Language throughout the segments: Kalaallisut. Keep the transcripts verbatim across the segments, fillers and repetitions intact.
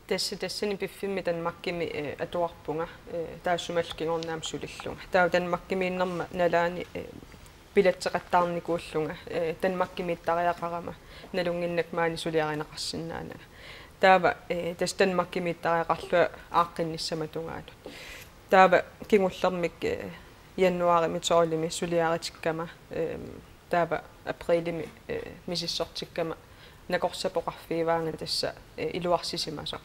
Tassa tassani piffimmi Danmarkimi eh, atuarpunga eh, taassumalu kingorna aamma sulillunga. Taava Danmarkimiinnerma nalaani eh, biletseqattaarnikuullunga eh, Danmarkimiittariaqarama nalunnginnakku maani suliarineqarsinnaananga. Taava eh, tassa Danmarkimiittariaqarlunga aaqqinnissamut tungaanut. Taava kingullermik eh, januaarimi tolvimi suliaritikkama eh, taava aprilimi eh, misissortikkama nakorsap oqarfigivaanga tassa eh, iluarsisimasoq.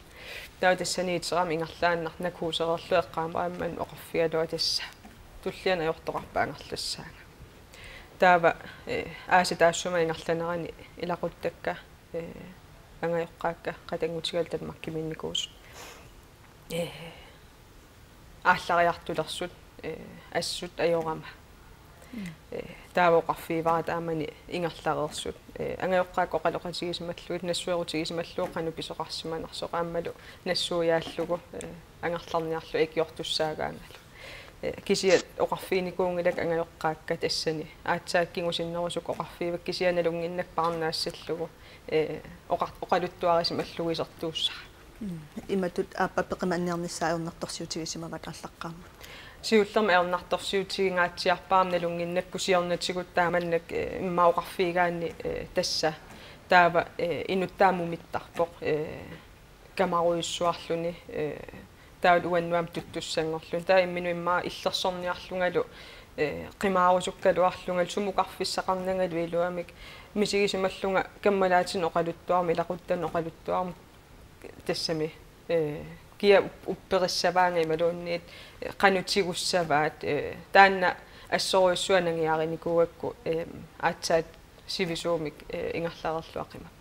Taava tassani iterama ingerlaannaq nakuusereerlunga eqqaamavara aamma oqarfigalugu tassa tulliani ajortoqarpat angerlassaanga. Taava eh, aasaq taassuma ingerlanerani ilaquttakka eh, angajoqqaakka qatanngutigalu Danmarkimiinnikuusut eh, aallariartulersut eh, assut ajorama. Eh, taava oqarfigivara taamani ingerlareersut. Eh, angajoqqaakka oqaloqatigisimallugit nassuerutigisimallugu qanoq pisoqarsimanersoq aammalu nassuiaallugu eh, angerlarniarlugu ikiortussaagaangalu. Eh, kisianni oqarfiginikuunngilakka angajoqqaakka tassani. Aatsaat kingusinnerusukkut oqarfigivakka kisianni nalunnginnakku paarnaassallugu eh, oqar-, oqaluttuarisimallugu isertuussara. Mm. Imatut aappaa peqimanniarnissaa ajornartorsiutigisimavakka aallaqqaammut. Siullermik ajornartorsiutigingaatsiarpara aamma nalunnginnakku siornatigut taamannak eh, immaqa oqarfigigaanni eh, tassa taava eh, inuttaamut mittarpoq eh, kamarujussuarluni eh, taava uannut aamma tuttussanngorluni. Taava imminut immaqa illersorniarlungalu eh, qimaarusukkaluarlungalu sumukarfissaqarnangalu iluamik misigisimallunga kammalaatinik oqaluttuarmik ilaquttanik oqaluttuarmik tassami eh, kia up-, upperissavaanga imaluunniit eh, qanoq tigussavaat eh, taanna assorujussuaq nangiarinikuugakku eh, aatsaat sivisuumik eh, ingerlareerlunga qimapput.